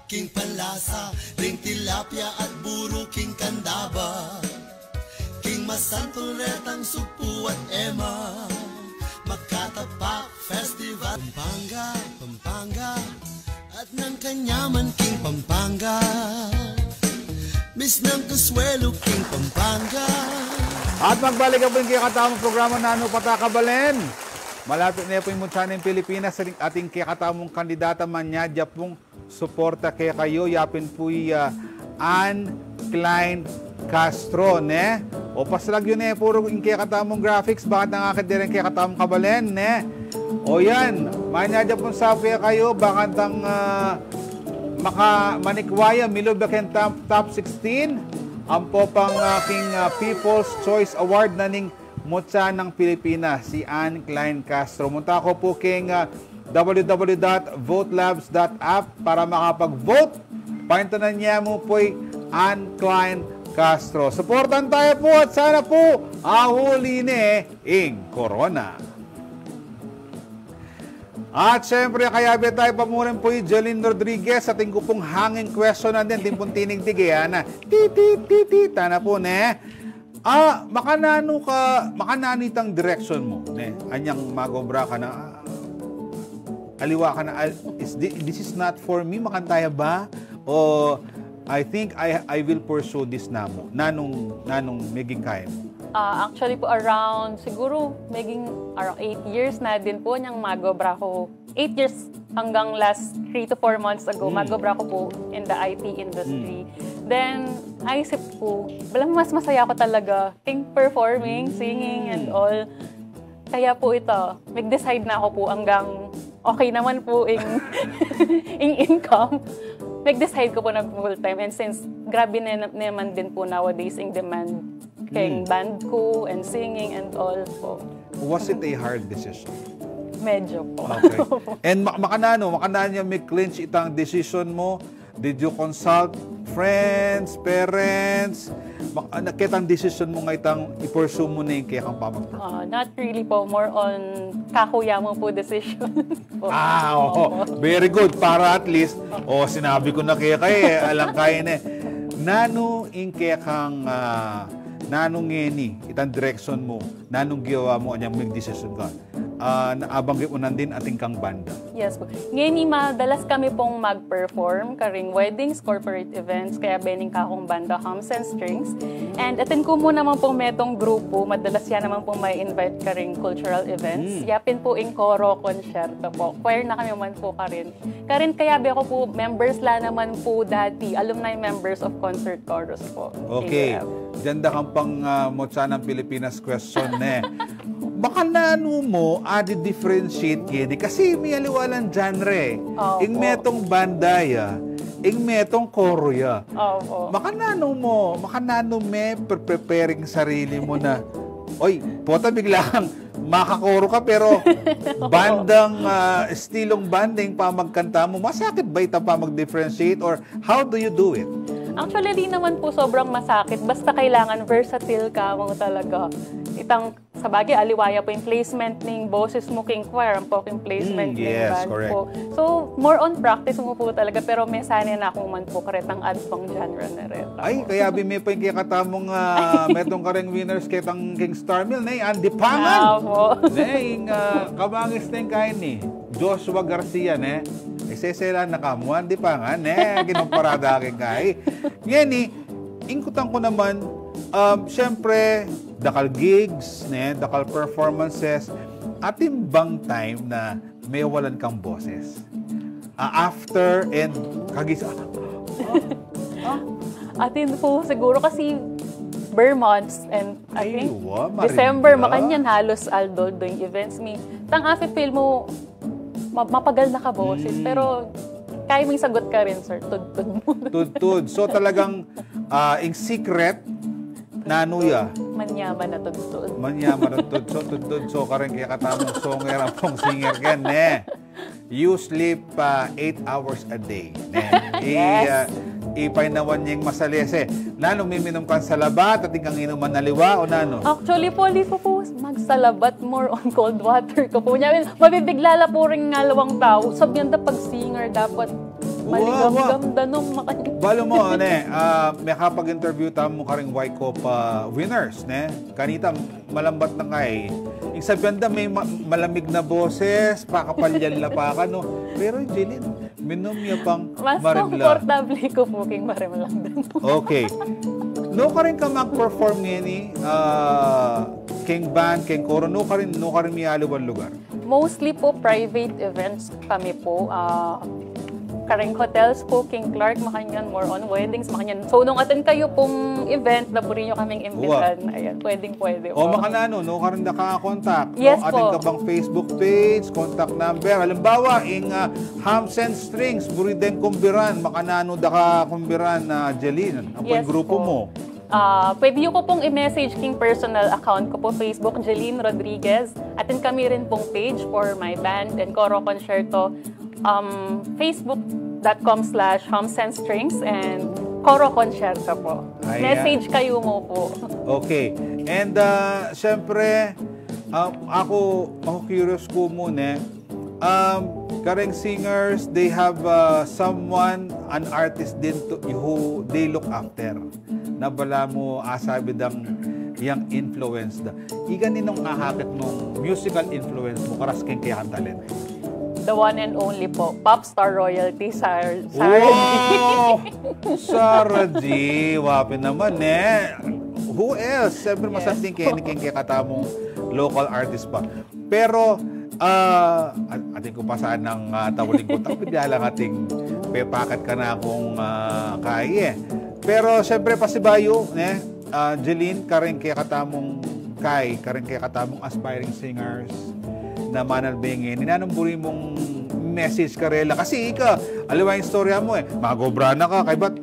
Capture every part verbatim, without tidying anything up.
King panlasa ring tilapia at buru king kandaba, king masantul retang sugpu at ema, Makatapak Festival. Pampanga, Pampanga, at nang kanyaman king Pampanga, misnang kaswelo king Pampanga. At magbalik na pu ing kekatamung programa, Nanu pa ta kabalen. Malapit na pu ing mutya ning Pilipinas, ating kekatamung kandidata, manyadya pung suporta kekayu, ya pin pu i, ah, Anne Klein Castro, ne? O, paslag yu ne pu ing kekatamung graphics, bakanta akit diri ing kekatamung kabalen, ne? O yan, manyadya pung sabi kekayu, bakantang, ah, maka-, manikwa ya, milub ya keng top, top sixteen, ampo pang, ah, king, ah, People's Choice Award na ning mutya nang Pilipinas, i Anne Klein Castro. Munta ko pu king, ah, w w w dot votelabs dot app para makapag-vote. Paintanan ye mu pu i Anne Klein Castro. Suportan taya pu at sana pu ahuli ne ing corona. At syempre, kayabe taya pa mu rin pu i Jolene Rodriguez, atin ku pung hangin question na din, atin pung tinigtig e, ana. Ti, ti, ti, ti, tana pu, ne? Ah, makananu ka, makananu itang direction mu, ne? Anyang mag-obra ka na, ah, aliwa ka na, al-, is thi-, this is not for me, makanta ya ba? O, I think I, I will pursue this namu. Nanung, nanung meging kain? Ah, actually po, around, siguro, meging around eight years na din po niyang mag-obra ko. Eight years hanggang last three to four months ago, Mm. mag-obra ko po in the I T industry. Mm. Then, naisip ko, bala mas masaya ko talaga king performing, singing, and Mm. all. Kaya po ito, nag-decide na ako po hanggang okay naman po ing, ing income. Nag-decide ko po na full-time. And since grabe na naman din po nowadays ing demand keng Mm. band ko and singing and all po. Was it a hard decision? Medyo po. Okay. And ma-, makananu, makananu ya mi-clinch itang decision mu? Did you consult friends, parents? Ma-, ano, ketang decision mu nga itang i-pursue mu ne ing kekang pamag-perform? Ah, not really po. More on kaku ya mu po decision po. Ah, oo. Opo. Very good. Para at least, o, sinabi ku na keka e, alang kain e. Nanu ing kekang, ah, nanu ngeni, itang direction mu, nanung gewa mu anyang megdesisyon ka? Ah, nabanggit mu na din atin kang banda. Yes po. Ngeni madalas kami pong mag-perform karing weddings, corporate events, kayabe ning kakung banda, Hums and Strings. And atin ku mu naman pong metung grupu, madalas ya naman pong ma-invite karing cultural events. Mm. Ya pin po ing koro konsyerto po. Choir na kami man po karin. Karin kayabe ku pu, members la naman pu dati, alumni members of Concert Chorus po. Okay. K U F. Dinan da kang pang, ah, mutya nang Pilipinas question, ne. Makananu mu adi-differentiate keni? Kasi miyaliwa lang genre e. Opo. Ing metung banda ya, ing metung koro ya. Opo. Makananu mu, makananu me pre-preparing sarili mu na, oy, pota bigla kang makakoro ka, pero bandang, ah, estilung banda ing pamagkanta mu. Masakit ba itang pamag-differentiate, or how do you do it? Actually, di naman po sobrang masakit. Basta kailangan versatile ka mo talaga. Itang, sabagay, aliwa ya po ing placement ning boses mu king choir, ampo king placement Mm, ning yes, band correct. Po. So, more on practice mu po talaga, pero mesan e na ku man po karetang advang genre na reta. Ay, kayabe me pa ing kekatamung, ah, metung kareng winners ketang king Starmil, ne, Andy Pangan. Ah, po. Ne, ing, ah, kabangis neng kain ni Joshua Garcia, ne. Isesela na ka mu, Andy Pangan, ne. Kinumpara da keng kai. Ngeni, ing kutang ku naman, um, syempre, dakal gigs, ne, dakal performances, atin bang time na mewalan kang boses? Ah, after and kagis-, ah, ah, ah. Atin po siguro kasi ber months and I Ay, think wa, December, marinda. Makanyan halos aldo-aldo ing events mi. Tang afi feel mo, ma-, mapagal na ka boses, Mm. pero kaya ming sagot karin, sir. Tudtud mo. Tudtud. So, talagang, ah, ing secret, nanu ya? Manyaman a tudtud. Manyaman a tudtud. So, tudtud. So, karin kekatamung songer ampong singer ken, ne? You sleep, ah, eight hours a day, ne? I, Yes. ah, ipainawan yeng masalese. Nanu, miminum kang salabat, atin kang inuman aliwa, o nanu? Actually po, ali ku po magsalabat, more on cold water ku po. Nya, mabibigla la po ring aliwang tau. Sabian da pag singer, dapat Maligamgam da nung makanyan. Balu mu, ne, ah, mekapag-interview tamu karing Y-COPA winners, ne? Kanita, malambat na kay. Ing sabian da, me ma-, malamig na boses, pakapalyan la pa ka, no? Pero, Jeline, minum ya pang marimla. Mas komportable ku pu king marimlang da. Okay. Nukarin ka mag-perform ngeni, ah, king band, king koro, nukarin, nukarin miyaliwang lugar? Mostly pu private events kami pu. Ah, karing hotels pu, king Clark, makanyan, more on weddings, makanyan. So, nung atin kayu pung event na buri yu kaming imbitan, ayan, pwedeng-pwede pu. O, makananu, nukarin da ka contact, no? Yes pu. Atin ka bang Facebook page, contact number? Alimbawa, ing, ah, Hams and Strings, buri deng kumbiran, makananu da ka kumbiran, ah, Jeline? Yes pu. Ampong grupu mu? Ah, pwede yu ku pung i-message king personal account ku pu, Facebook, Jeline Rodriguez. Atin kami rin pung page for my band and Koro Concierto, um, facebook dot com slash Hams and Strings and Koro Concierto pu. Ayan. Message kayu mu pu. Okay. And, ah, siyempre, ah, aku, aku curious ku mu, ne, um, karing singers, they have, uh, someone, an artist din to, who they look after. Na balamu asabi dang yang influence da. Ika, ninung akakit mung musical influence mu karas king kekang talent? The one and only pu, pop star royalty, Sar-, Sarah G. Wow! Sarah G. Wa pin naman, eh. Who else? Siyempre, yes, masakting pu. Keni king kekatamung local artist pa. Pero, ah, at-, atin ku pa sanang, ah, tawalin ku, tapi di lang atin pepakat kanakung, ah, kayi, eh. Pero, siyempre, pasibayu, ne? Ah, Jeline, karing kekatamung kay, karing kekatamung aspiring singers na manalbe ngeni, nanung buri mung message karela? Kasi ika, aliwa ing istorya mu, eh. Magobra na ka, kaybat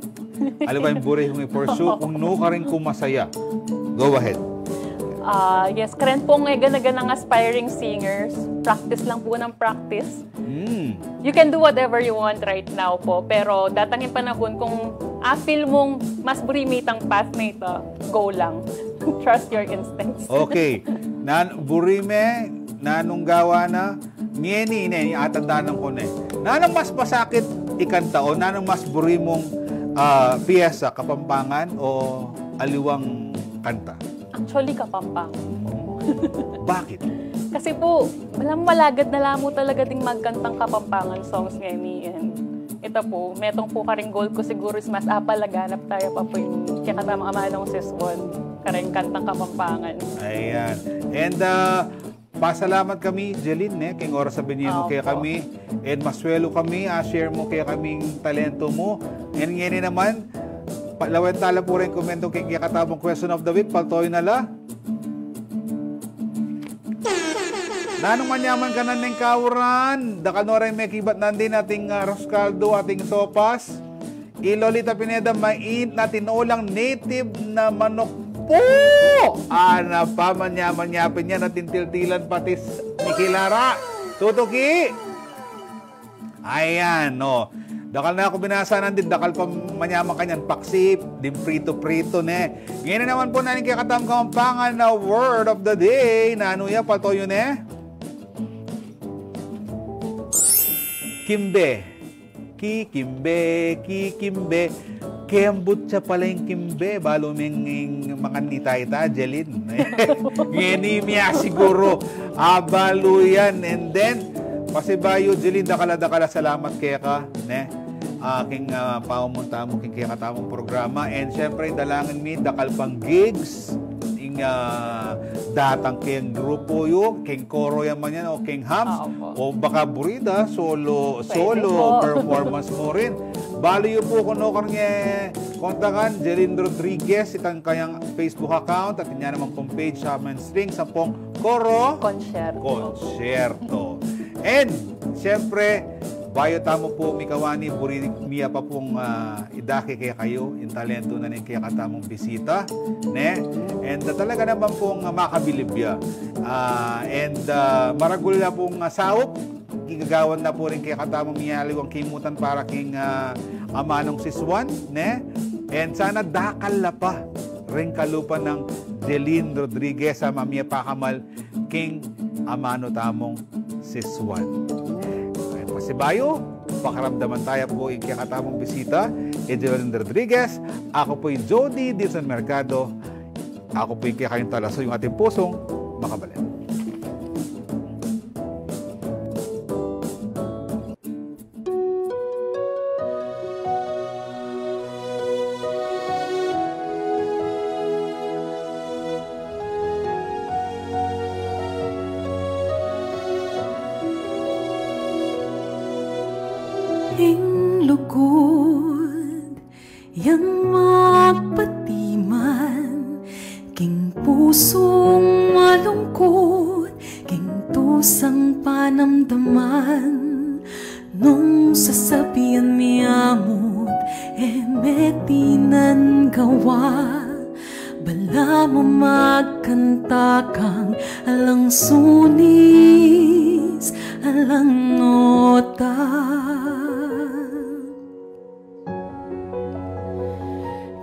aliwa ing buri kung i-pursue, kung nukarin ku masaya. Go ahead. Ah, yes, karen pung gana-ganang aspiring singers, practice lang pu ng practice. Mm. You can do whatever you want right now pu, pero datang ing panahun kung a-feel mung mas buri me itang path na ita, go lang. Trust your instincts. Okay. Nan-, buri me, nanung gawa na, ngeni, ne, atandanan ku ne. Nanung mas masakit ikanta o nanung mas buri mung, ah, piyesa, Kapampangan o aliwang kanta? Actually, Kapampangan pu. Bakit? Kasi pu, alam, malagad na la mu talaga ding magkantang Kapampangan songs ngeni, and ita pu, metung pu karing goal ku siguru is mas apalaganap taya pa pu ing kekatamung amanung siswan karing kantang Kapampangan. Ayan. And, ah, pasalamat kami, Jeline, ne, king oras a binie mu kekami. And maswelu kami, ah, share mu kekaming talento mu. And ngeni naman, pa-, lawen tala pu reng komento king kekatamung question of the week, paltoy na la. Nanung manyaman kanan ning kauran? Dakal no reng mekibat nandin ating, ah, arroz caldo, ating sopas. I Lolita Pineda, mainit na tinulang native na manok pu! Ana pa, manyaman ya pin yan, atin tiltilan patis ni Kilara. Tutuki! Ayan, no. Dakal na ku binasa nandin, dakal pa manyaman kanyan, paksip, ding prito-prito, ne. Ngeni naman pu, nanu ing kekatamung Kapampangan na word of the day? Nanu ya, paltoy yu ne? Kimbe. Kikimbe, kikimbe. Kembut ya pala ing kimbe, balu meng makanita ita, Jeline. Ngeni mi ya siguru. Abalu yan. And then, pasibayu, Jeline, dakal a dakal a salamat keka, ne? Ah, king, ah, pamumunta mu king kekatamung programa. And syempre, dalangin mi dakal pang gigs ing, ah, datang king grupu yu, king koro ya man yan, o king Hams, o baka buri da, solo, solo performance mu rin. Balu yu pu kung nukarin ye kontakan, Jeline Rodriguez, itang kayang Facebook account, at inya naman pung page, Hams and Strings, ampong Koro Concierto. And, syempre, bayu tamu pu mikawani, buri mi ya pa pung, ah, idake kekayu ing talento na ning kekatamung bisita, ne? And, ah, talaga naman pung, ah, makabilib ya. Ah, and, ah, maragul ya pung, ah, saup, igagawan na pu ring kekatamung miyaliwang kimutan para king, ah, amanung siswan, ne? And sana dakal la pa ring kalupa nang Jeline Rodriguez a mamie pakamal king amanu tamung siswan. Ay, pasibayu, Pakaramdaman taya pu ing kekatamung bisita, Edelin Rodriguez. Aku pu i Jody Dizon Mercado. Aku pu ing kekayung talasu, ing atin pusung makabalen. Ing lugud yang magpatiman king pusung malungkut, king tusang panamdaman. Nung sasabian mi amut, e me tinan gawa, balamu magkanta kang alang sunis, alang nota.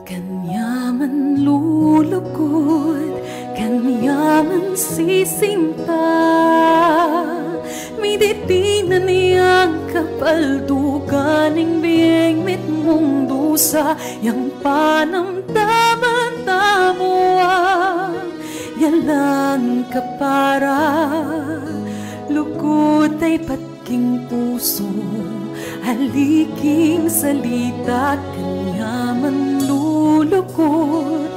Kanyaman lulugud, kanyaman sisinta, miditinan yang kapaldugan ning bieng mitmung dusa, yang panamdaman tamu a, yalang kapara, lugud a ibat king pusu, ali king salita, kanyaman lulugud,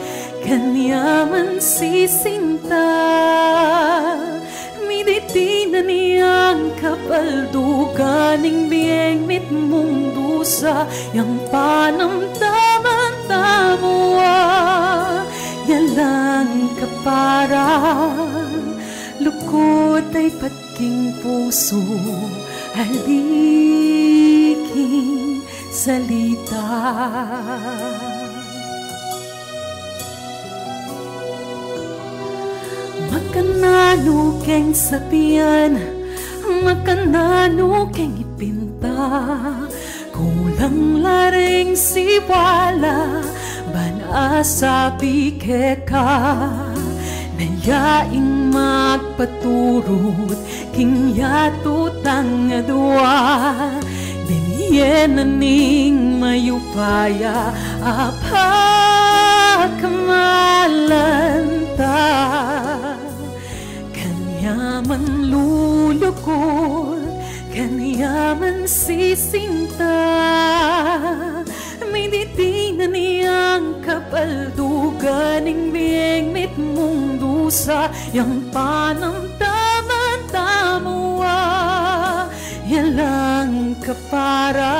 kanyaman sisinta, miditinan yang kapaldugan ning bieng mitmung dusa, yang panamdaman tamu a, yalang kapara, lugud a ibat king pusu, ali king salita. Makananu keng sabian, makananu keng ipinta, kulang la ring siwala, ban asabi keka, na ya ing magpaturut king yatu tang adua, binye na ning mayupaya a pakamalan ta. Kanyaman lulugud, kanyaman sisinta, miditinan yang kapaldugan ning bieng mitmung dusa, yang panamdaman tamu a, yalang kapara,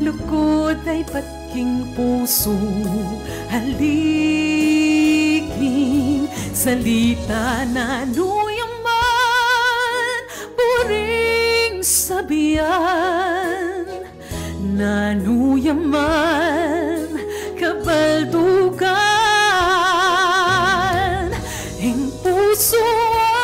lugud a ibat king pusu, ali king salita. Nanu ya man buring sabian, nanu ya man kabaldugan, ing pusu a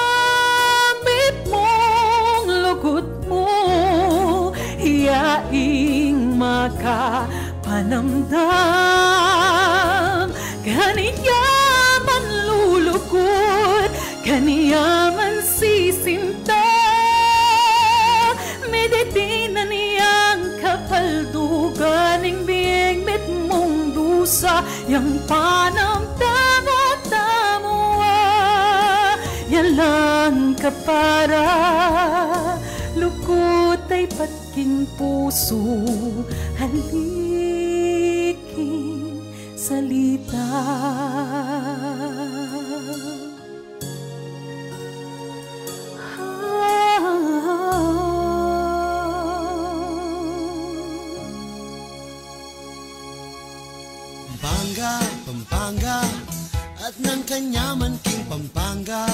mitmung lugud mu, ya ing makapanamdam. Kanyaman lulugud, kanyaman sisinta, miditinan yang kapaldugan ning bieng mitmung dusa, yang panamdaman tamu a, yalang kapara, lugud a ibat king pusu, ali king salita. Pampanga, Pampanga, at nang kanyaman king Pampanga.